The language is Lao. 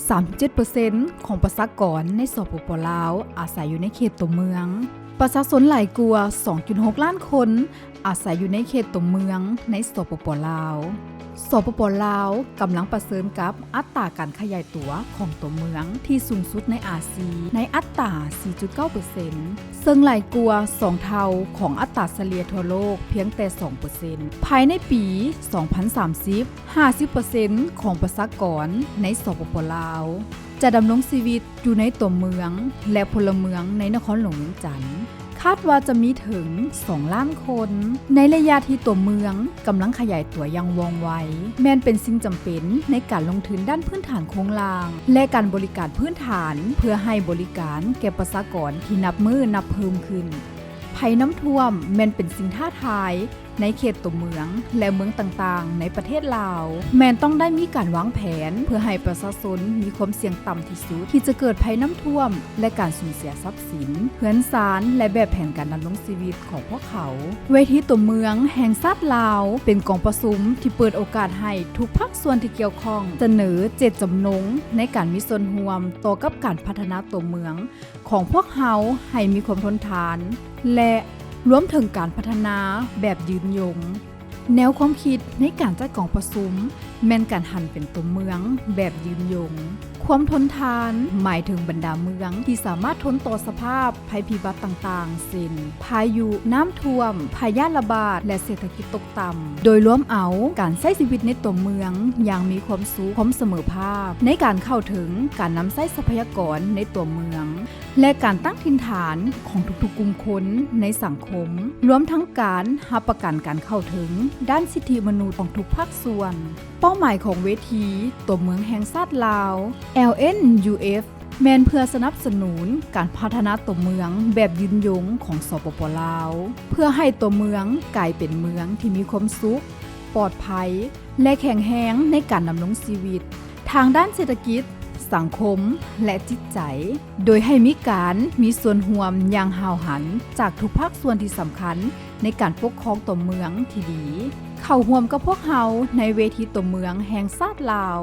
ສາມສິບເຈັດເປີເຊັນ ຂອງປະຊາກອນໃນ ສປປ ລາວ ອາໄສຢູ່ໃນເຂດຕົວເມືອງ. ປະຊາຊົນຫຼາຍກວ່າ ສອງຈຸດຫົກລ້ານຄົນ ອາໄສຢູ່ໃນເຂດຕົວເມືອງໃນ ສປປ ລາວ. ສປປ ລາວ ກຳລັງປະເຊີນກັບອັດຕາການຂະຫຍາຍຕົວຂອງຕົວເມືອງທີ່ສູງສຸດໃນອາຊີ ໃນອັດຕາ ສີ່ຈຸດເກົ້າເປີເຊັນ ເຊິ່ງຫຼາຍກວ່າສອງເທົ່າຂອງອັດຕາສະເລ່ຍທົ່ວໂລກພຽງແຕ່ສອງເປີເຊັນ. ພາຍໃນປີສອງພັນສາມສິບ ຫ້າສິບເປີເຊັນຂອງປະຊາກອນໃນ ສປປ ລາວ ຈະດຳລົງຊີວິດຢູ່ໃນຕົວເມືອງ ແລະ ພົນລະເມືອງໃນນະຄອນຫຼວງວຽງຈັນ ຄາດວ່າຈະມີເຖິງສອງລ້ານຄົນ. ໃນໄລຍະທີ່ຕົວເມືອງກຳລັງຂະຫຍາຍຕົວຢ່າງວ່ອງໄວ, ແມ່ນເປັນສິ່ງຈຳເປັນໃນການລົງທຶນດ້ານພື້ນຖານໂຄງລ່າງ ແລະ ການບໍລິການພື້ນຖານ ເພື່ອໃຫ້ບໍລິການແກ່ປະຊາກອນທີ່ນັບມື້ນັບເພີ່ມຂຶ້ນ. ໄພນ້ຳຖ້ວມແມ່ນເປັນສິ່ງທ້າທາຍ ໃນເຂດຕົວເມືອງ ແລະ ເມືອງຕ່າງໆໃນປະເທດລາວ ແມ່ນຕ້ອງໄດ້ມີການວາງແຜນ ເພື່ອໃຫ້ປະຊາຊົນມີຄວາມສ່ຽງຕ່ຳທີ່ສຸດ ທີ່ຈະເກີດໄພນ້ຳຖ້ວມ ແລະ ການສູນເສຍຊັບສິນ, ເຮືອນຊານ ແລະ ແບບແຜນການດຳລົງຊີວິດຂອງພວກເຂົາ. ເວທີຕົວເມືອງແຫ່ງຊາດລາວ ເປັນກອງປະຊຸມທີ່ເປີດໂອກາດໃຫ້ທຸກພາກສ່ວນທີ່ກ່ຽວຂ້ອງສະເໜີເຈດຈຳນົງໃນການມີສ່ວນຮ່ວມຕໍ່ກັບການພັດທະນາຕົວເມືອງ ຂອງພວກເຮົາໃຫ້ມີຄວາມທົນທານ ແລະ ລວມເຖິງການພັດທະນາແບບຍືນຍົງ. ແນວຄວາມຄິດໃນການຈັດກອງປະຊຸມແມ່ນການຫັນເປັນຕົວເມືອງແບບຍືນຍົງ. ຄວາມທົນທານໝາຍເຖິງບັນດາເມືອງທີ່ສາມາດທົນຕໍ່ສະພາບໄພພິບັດຕ່າງໆ ເຊັ່ນ ພາຍຸ, ນ້ຳຖ້ວມ, ພະຍາດລະບາດ ແລະ ເສດຖະກິດຕົກຕ່ຳ. ໂດຍລວມເອົາ, ການໃຊ້ຊີວິດໃນຕົວເມືອງຢ່າງມີຄວາມສຸກ, ຄວາມສະເໝີພາບໃນການເຂົ້າເຖິງການນຳໃຊ້ຊັບພະຍາກອນໃນຕົວເມືອງ ແລະ ການຕັ້ງຖິ່ນຖານຂອງທຸກໆກຸ່ມຄົນໃນສັງຄົມ, ລວມທັງການຮັບປະກັນການເຂົ້າເຖິງດ້ານສິດທິມະນຸດຂອງທຸກພາກສ່ວນ. ເປົ້າໝາຍຂອງເວທີຕົວເມືອງແຫ່ງຊາດລາວ ແອລເອັນຢູເອັຟ ແມ່ນເພື່ອສະໜັບສະໜູນການພັດທະນາຕົວເມືອງແບບຍືນຍົງຂອງ ສປປ ລາວ ເພື່ອໃຫ້ຕົວເມືອງກາຍເປັນເມືອງທີ່ມີຄວາມສຸກ, ປອດໄພ ແລະ ແຂງແຮງໃນການດຳລົງຊີວິດ ທາງດ້ານເສດຖະກິດ, ສັງຄົມ ແລະ ຈິດໃຈ, ໂດຍໃຫ້ມີການມີສ່ວນຮ່ວມຢ່າງຫ້າວຫັນຈາກທຸກພາກສ່ວນທີ່ສຳຄັນໃນການປົກຄອງຕົວເມືອງທີ່ດີ. ເຂົ້າຮ່ວມກັບພວກເຮົາໃນເວທີຕົວເມືອງແຫ່ງຊາດລາວ.